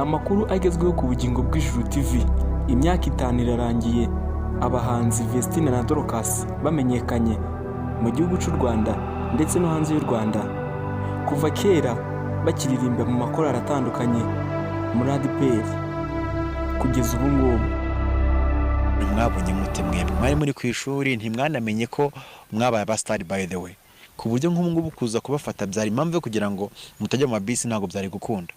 Amakuru agezweho ku Bugingo bw'Ijuru TV. Imyaka 5 irarangiye abahanzi Vestine na Dorcas bamenyekanye mu gihugu cy'u Rwanda ndetse no hanze y'u Rwanda. Kuva kera bakiririmba mu makorali atandukanye muri ADEPR kugeza ubu ngubu. Mwabonye mute mwebwe? Mwari muri ku ishuri, ntimwanamenye ko mwabaye abasitari, by the way, ku buryo nk'ubu ngubu kuza kubafata byari impamvu yo kugira ngo mutajya mu mabisi, ntabwo byari gukunda.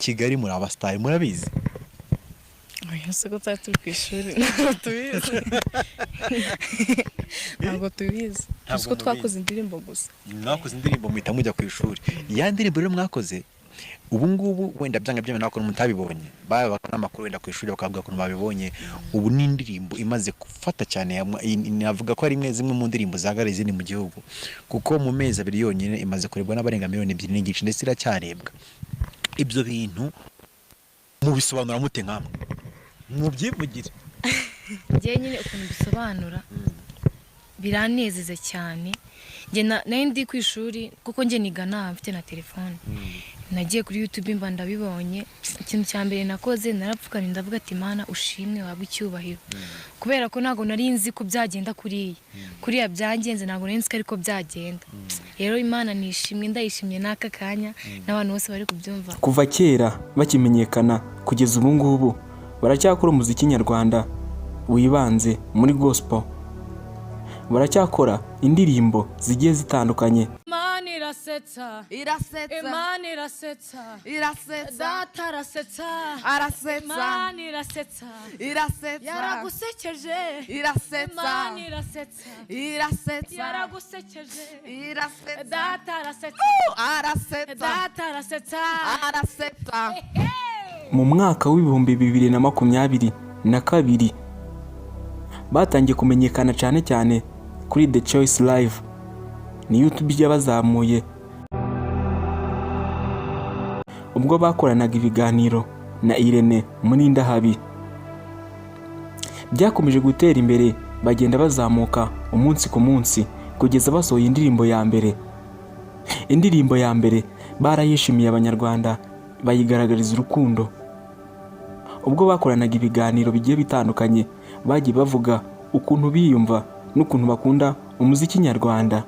Kigali muri abasitari, murabizi? Oya se, ko twari turi ku ishuri, ntabwo tubizi, ntabwo tubizi. Ntabwo Tuzi ko mubizi. twakoze indirimbo gusa. Mwakoze indirimbo, muhita mujya ku ishuri. Ya ndirimbo rero mwakoze, ubu ngubu wenda byanga byemera ukuntu mutabibonye, baba n'amakuru wenda ku ishuri bakavuga ukuntu babibonye. Ubu ni indirimbo imaze gufata cyane, navuga ko ari imwe zimwe mu ndirimbo zahagarariye izindi mu gihugu, kuko mu mezi 2 yonyine imaze kurebwa n'abarenga miliyoni 2.5, ndetse iracyarebwa. Ibyo bintu mubisobanura mute nkamwe? Mubyivugire. Njye nyine ukuntu bisobanura, biranezeza cyane. Njye nari ndi ku ishuri, kuko njye niga nta mfite na telefone. Nagiye kuri YouTube mba ndabibonye. Ikintu cya mbere nakoze, narapfukamye ndavuga ati: "Mana ushimwe, wabwe icyubahiro," kubera ko ntabwo nari nzi ko byagenda kuriya. Kuriya byagenze, ntabwo nari nzi ko ariko byagenda. Rero Imana nishimwe, ndayishimye n'aka kanya n'abantu bose bari kubyumva. Kuva kera bakimenyekana kugeza ubu ngubu baracyakora umuziki nyarwanda wibanze muri gospel, baracyakora indirimbo zigiye zitandukanye. Imana irasetsa. Irasetsa. Imana irasetsa. Irasetsa. Data arasetsa. Arasetsa. Imana irasetsa. Irasetsa. Yaragusekeje. Irasetsa. Imana irasetsa. Irasetsa. Yaragusekeje. Irasetsa. Data arasetsa. Arasetsa. Data arasetsa. Arasetsa. Mu mwaka w'2022 batangiye kumenyekana cyane cyane kuri The Choice Live. Ni YouTube yabazamuye ubwo bakoranaga ibiganiro na Irene Murindahabi. Byakomeje gutera imbere, bagenda bazamuka umunsi ku munsi kugeza basohoye indirimbo ya mbere. Indirimbo ya mbere barayishimiye, Abanyarwanda bayigaragariza urukundo. Ubwo bakoranaga ibiganiro bigiye bitandukanye, bagiye bavuga ukuntu biyumva n'ukuntu bakunda umuziki nyarwanda.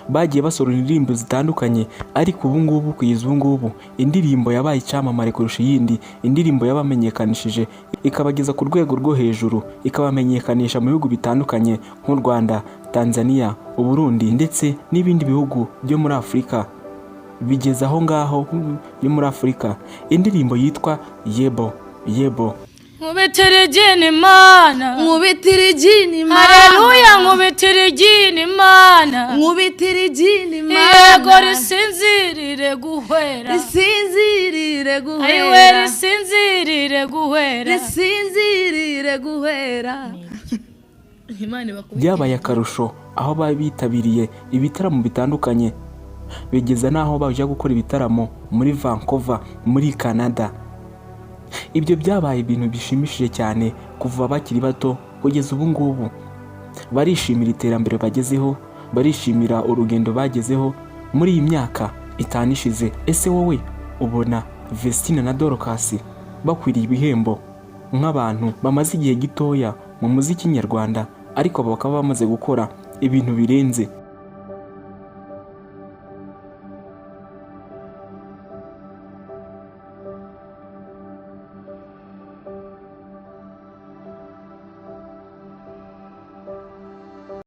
Bagiye basohora indirimbo zitandukanye, ariko ubu ngubu, kugeza ubu ngubu, indirimbo yabaye icyamamare kurusha iyindi, indirimbo yabamenyekanishije ikabageza ku rwego rwo hejuru, ikabamenyekanisha mu bihugu bitandukanye nk'u Rwanda, Tanzania, Uburundi ndetse n'ibindi bihugu byo muri Afurika, bigeze aho ngaho yo muri Afurika, indirimbo yitwa Yebo Yebo. Nkubitira igini Imana. Nkubitira igini Imana. Haleluya, nkubitira igini Imana. Nkubitira igini Imana. Yego, risinzirire guhwera. Risinzirire Ayiwe. guhera. Risinzirire guhwera. Risinzirire guhera. Imana ibakubite. Byabaye akarusho aho bari bitabiriye ibitaramo bitandukanye, bigeza n'aho bajya gukora ibitaramo muri Vancouver muri Canada. Ibyo byabaye ibintu bishimishije cyane. Kuva bakiri bato kugeza ubu ngubu barishimira iterambere bagezeho, barishimira urugendo bagezeho muri iyi myaka 5 ishize. Ese wowe ubona Vestine na Dorcas bakwiriye ibihembo nk'abantu bamaze igihe gitoya mu muziki nyarwanda, ariko bakaba bamaze gukora ibintu birenze?